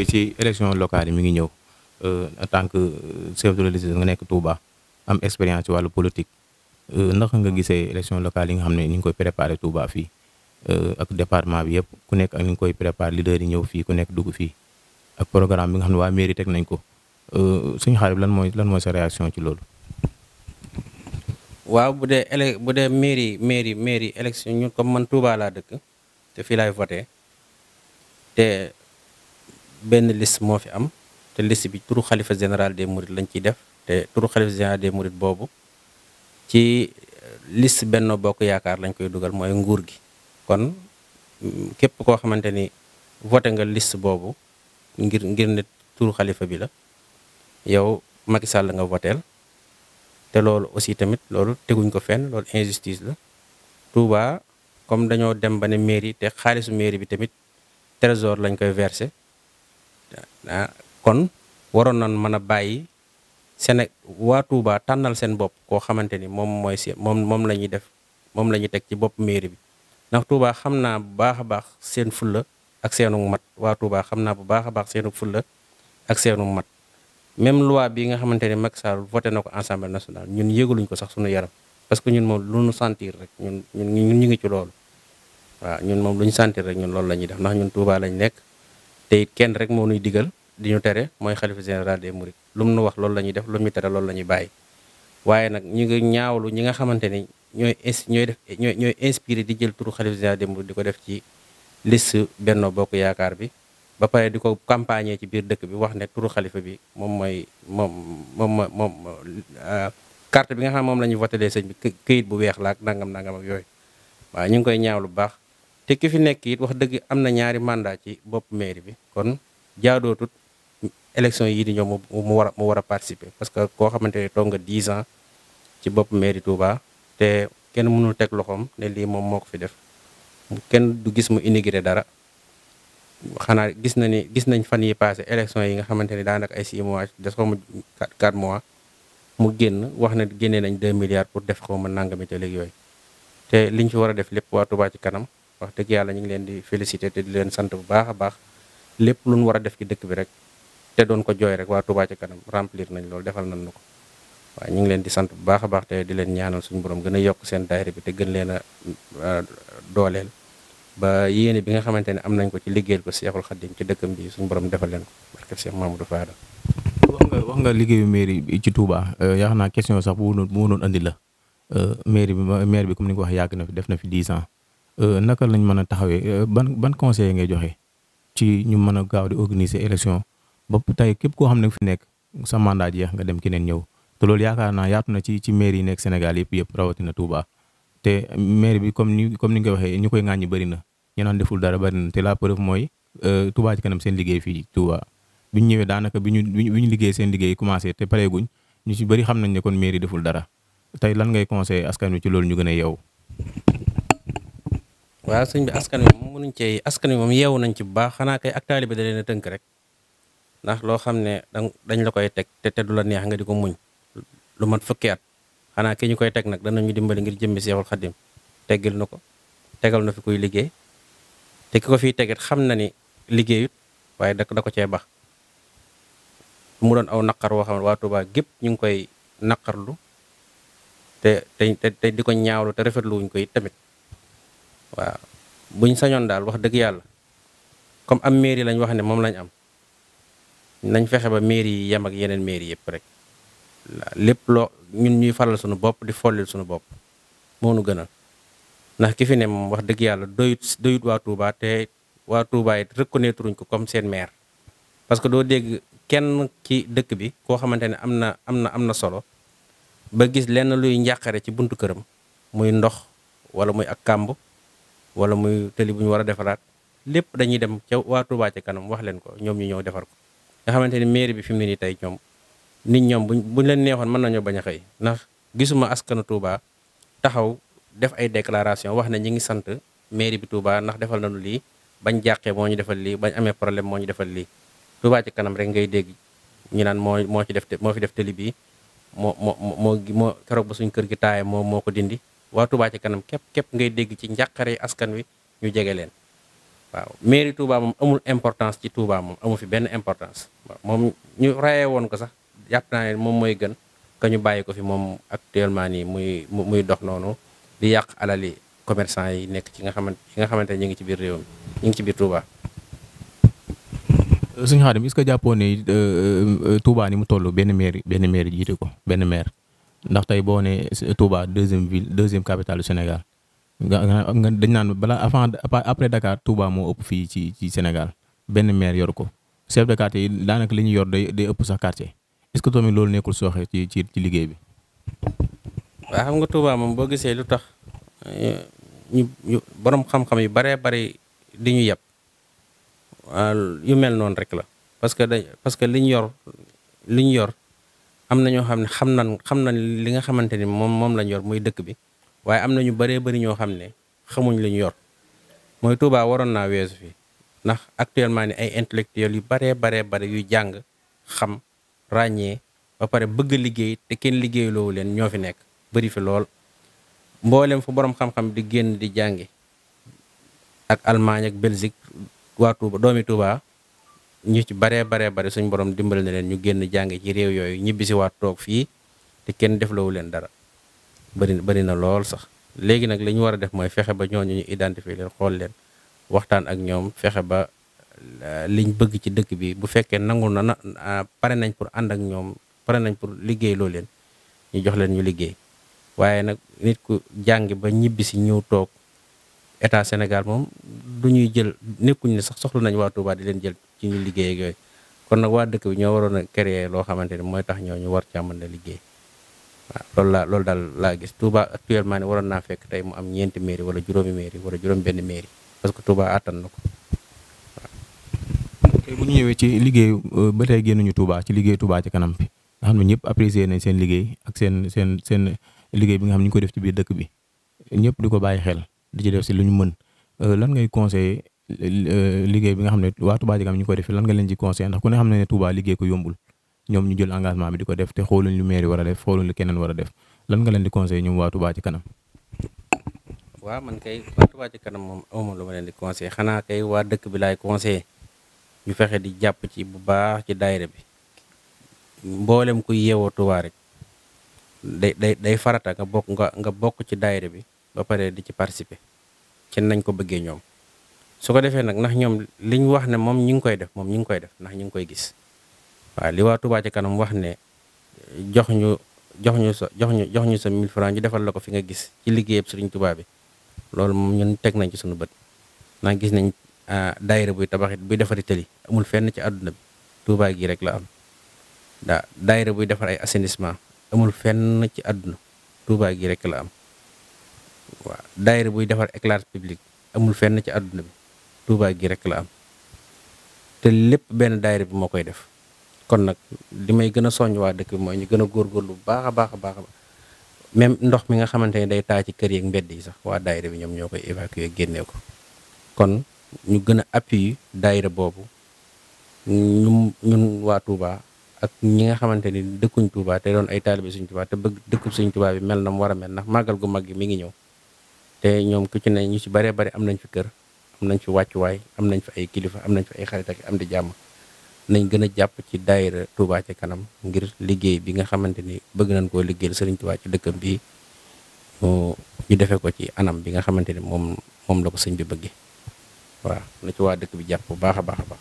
ci élection locale yi mi ngi ñëw en tant que chef de religieux nga nekk Touba am expérience ci wàllu politique naka nga gisee élection locale yi nga xam ne ni ngi koy préparé Touba fii ak département bi yëpp ku nekk ak ni nga koy préparé leader yi ñëw fii ku nekk dugg fii ak programme bi nga xam ne waa mairie teg nañ ko suñu xaar bi lan mooy sa réaction ci loolu. waaw bu dee mairie élection ñun comme man Touba laa dëkk te fii laay voté te benn liste moo fi am te liste bi turu xalifa général des mourides lañ ciy def te turu xalifa général des mourides boobu ci liste Benno Bokk Yaakaar lañ koy dugal mooy nguur gi. kon képp koo xamante ni voté nga liste boobu ngir ne turu xalifa bi la yow Macky Sall nga voteel te loolu aussi tamit loolu teguñ ko fenn loolu injustice la. Touba comme dañoo dem ba ne mairie te xaalisu mairie bi tamit trésor lañ koy versé kon waroon nañ mën a bàyyi waa Touba tànnal seen bopp koo xamante ni moom la ñuy def moom la ñuy teg ci bopp mairie bi. ndax Touba xam naa bu baax a baax seen fulla ak seenu mat waa Touba xam naa bu baax a baax seenu fulla ak seenu mat même loi bi nga xamante ne Macky Sall voté na ko Assemblée nationale ñun yëgaluñ ko sax suñu yaram parce que ñun moom lu ñu sentir rek ñun ñu ngi ci loolu. waaw ñun moom lu ñu sentir rek ñun loolu la ñuy def ndax ñun Touba lañ nekk te it kenn rek moo ñuy digal di ñu tere mooy xalifa général des mourides lu mu nu wax loolu la ñuy def lu mu ñu tere loolu la ñuy bàyyi. waaye nag ñu ngi ñaawlu ñi nga xamante ni ñooy inspiré di jël turu xalifa général des mourides di ko def ci liste Benno Bokk Yaakaar bi ba pare di ko campagne ci biir dëkk bi wax ne turu xalifa bi moom carte bi nga xam moom la ñuy voté sëñ bi këyit bu weex la ak nangam ak yooyu. waaw ñu ngi koy ñaawlu bu baax te ki fi nekk it wax dëgg am na ñaari mandat ci bopp mairie bi kon jaadootut élection yi di ñëw mu war a participer parce que koo xamante ne toog nga 10 ans ci bopp mairie Touba te kenn mënul teg loxoom ne lii moom moo ko fi def kenn du gis mu inauguré dara xanaa gis nañ fan yi passé élection yi nga xamante ni daanaka ay 6 mois des xaw ma 4 mois mu génn wax ne génnee nañ 2 milliards pour def xaw ma nangami te léegi yooyu te liñ fi war a def lépp waa Touba ci kanam wax dëgg yàlla ñu ngi leen di féliciter te di leen sant bu baax a baax lépp lu ñu war a def ci dëkk bi rek te doon ko jooy rek waa Touba ci kanam remplir nañ loolu defal nañ ko. waaw ñu ngi leen di sant bu baax a baax te di leen ñaanal suñu borom gën a yokk seen daayira bi te gën leen a dooleel ba yéene bi nga xamante ne am nañ ko ci liggéeyal ko Seexul Xaddim ci dëkkam bi suñu borom defal leen ko barke Cheikh Mamadou Fada. wax nga liggéeyu mairie bi ci Touba yaakaar naa question sax bu mënoon andi la maire bi comme ni nga ko wax yàgg na fi def na fi 10 ans naka lañ mën a taxawee ban conseil ngay joxe ci ñu mën a gaaw di organiser élection ba tey képp koo xam ne fi nekk sa mandat jeex nga dem keneen ñëw. te loolu yaakaar naa yaatu na ci maire yi nekk Sénégal yëpp rawatina Touba te maire bi comme ni nga waxee ñu koy ŋàññi bëri na ñu naan deful dara bëri na te la preuve mooy Touba ci kanam seen liggéey fii Touba bi ñu ñëwee daanaka bi ñu liggéey seen liggéey commencé te pareeguñ ñu ci bëri xam nañ ne kon maire yi deful dara tey lan ngay conseillé askan wi ci loolu ñu gën a yeewu. waaw sëñ bi askan wi moom mënuñ cee askan wi moom yeewu nañ ci bu baax xanaa kay ak taalibe da leen a tënk rek ndax loo xam ne dañ la koy teg te du la neex nga di ko muñ. lu mat fukki at xanaa ki ñu koy teg nag danañu dimbali ngir jëmmi Seexul Xaddim teggil na ko tegal na fi kuy liggéey te ki ko fiy tegit xam na ni liggéeyut waaye da ko cee bax mu doon aw naqar woo xam ne waa Touba gépp ñu ngi koy naqarlu te di ko ñaawlu te rafetlu wuñ ko it tamit waaw buñ sañoon daal wax dëgg yàlla comme am mairie lañ wax ne moom lañ am nañ fexe ba mairie yi yem ak yeneen mairie yëpp rek. lépp loo ñun ñuy faral suñu bopp di follil suñu bopp moo nu gënal ndax ki fi ne moom wax dëgg yàlla doyut waa Touba te waa Touba it reconnaître uñ ko comme seen maire. parce que doo dégg kenn ci dëkk bi koo xamante ne am na solo ba gis lenn luy njàqare ci buntu këram muy ndox wala muy ak kàmb wala muy tëli bu ñu war a defaraat lépp dañuy dem ca waa Touba ci kanam wax leen ko ñoom ñu ñëw defar ko nga xamante ne mairie bi fi mu ne nii tey ñoom buñ leen neexoon mën nañoo bañ a xëy ndax gisuma askanu Touba taxaw def ay déclaration wax ne ñi ngi sant mairie bi Touba ndax defal nañu lii bañ jàqee moo ñu defal lii bañ amee problème moo ñu defal lii Touba ci kanam rek ngay dégg ñu naan moo fi def télé bi moo keroog ba suñ kër gi taaye moo ko dindi waa Touba ci kanam képp ngay dégg ci njàqare askan wi ñu jege leen waaw mairie Touba moom amul importance ci Touba moom amu fi benn importance waaw moom ñu rayee woon ko sax jàpp naa ne moom mooy gën ka ñu bàyyi ko fi moom actuellement nii muy dox noonu di yàq alali commerçant yi nekk ci nga xamante ne ñu ngi ci biir réew mi ñu ngi ci biir Touba. Sëñ Khadim est-ce que jàppoo ne Touba ni mu toll benn maire jiite ko benn maire ndax tey boo nee Touba deuxième capitale du Sénégal nga dañ naan balaa après Dakar Touba moo ëpp fii ci Sénégal benn maire yor ko chef de quartier yi daanaka li ñu yor day ëpp sax quartier est-ce que tamit loolu nekkul sooxe ci liggéey bi. waaw xam nga Touba moom boo gisee lu tax ñu borom xam-xam yu baree bari di ñu yeb yu mel noonu rek la parce que li ñu yor am na ñoo xam ne xam nañ li nga xamante ni moom lañ yor muy dëkk bi waaye am na ñu bëree bëri ñoo xam ne xamuñ li ñu yor mooy Touba waroon naa weesu fi ndax actuellement ni ay intellectuels yu baree bari yu jàng xam ràññee ba pare bëgg liggéey te kenn liggéeyloowu leen ñoo fi nekk bëri fi lool mboolem fu borom xam-xam di génn di jàngi ak Allemagne ak Belgique waa Touba doomi Touba ñu ci baree bari suñ borom dimbali na leen ñu génn jàngi ci réew yooyu ñibbisi waat toog fii te kenn defloowu leen dara bëri na lool sax léegi nag li ñu war a def mooy fexe ba ñooñu ñu identifier leen xool leen waxtaan ak ñoom fexe ba liñ bëgg ci dëkk bi bu fekkee nangu na pare nañ pour ànd ak ñoom pare nañ pour liggéey loo leen ñu jox leen ñu liggéey waaye nag nit ku jàngi ba ñibbisi ñëw toog état Sénégal moom du ñuy jël nekkuñ ne sax soxla nañ waa Touba di leen jël ci ñu liggéey ak yooyu kon nag waa dëkk bi ñoo waroon a créer loo xamante ni mooy tax ñooñu war caa mën a liggéey waaw loolu daal laa gis Touba actuellement ni waroon naa fekk tey mu am ñeenti mairie wala juróomi mairie wala juróom benn mairie parce que Touba attan na ko waaw. tey bu ñu ñëwee ci liggéey ba tey génnuñu Touba ci liggéey Touba ci kanam bi nga xam ne ñëpp apprécier nañ seen liggéey ak seen liggéey bi nga xam ne ñu ko def ci biir dëkk bi ñëpp di ko bàyyi xel di ci def si lu ñu mën lan ngay conseiller liggéey bi nga xam ne waa Touba ci kanam ñu ko def lan nga leen ci conseiller ndax ku ne xam ne Touba liggéey ko yombul ñoom ñu jël engagement bi di ko def te xooluñ lu mairie war a def xooluñ lu keneen war a def lan nga leen di conseiller ñoom waa Touba ci kanam. waaw man kay waa Touba ci kanam moom awma lu ma leen di conseiller xanaa kay waa dëkk bi laay conseiller ñu fexe di jàpp ci bu baax ci daayira bi mboolem ku yeewoo Touba rek day farata nga bokk ci daayira bi ba pare di ci participer ci nañ ko bëggee ñoom su ko defee nag ndax ñoom liñ wax ne moom ñu ngi koy def moom ñu ngi koy def ndax ñu ngi koy gis waaw li waa Touba ci kanam wax ne jox ñu sa 1000 francs ñu defal la ko fi nga gis ci liggéeyab Sëriñ Touba bi loolu moom ñun teg nañ ci suñu bët ndax gis nañ daayira buy tabaxit buy defari tëli amul fenn ci àdduna bi Touba gi rek la am daayira buy defar ay assainissement amul fenn ci àdduna Touba gi rek la am waaw daayira buy defar éclairage public amul fenn ci àdduna bi Touba gi rek la am te lépp benn daayira bi moo koy def kon nag li may gën a soññ waa dëkk bi mooy ñu gën a góorgóorlu bu baax a baax même ndox mi nga xamante ne day taa ci kër yeeg mbedd yi sax waa daayira bi ñoom ñoo koy évacuer génnee ko kon ñu gën a appuyer daayira boobu ñun waa Touba ak ñi nga xamante ni dëkkuñ Touba te doon ay taalibe Sëriñ Touba te bëgg dëkkub Sëriñ Touba bi mel na mu war a mel ndax màggal gu mag gi mi ngi ñëw te ñoom ku ci ne ñu ci baree bari am nañ fi kër am nañ fi wàccuwaay am nañ fi ay kilifa am nañ fi ay xarit ak am di jàmm nañ gën a jàpp ci daayira Touba ci kanam ngir liggéey bi nga xamante ni bëgg nañ koo liggéeyal Sëriñ Touba ci dëkkam bi ñu defee ko ci anam bi nga xamante ni moom la ko sëñ bi bëggee waaw na ci waa dëkk bi jàpp bu baax a baax a baax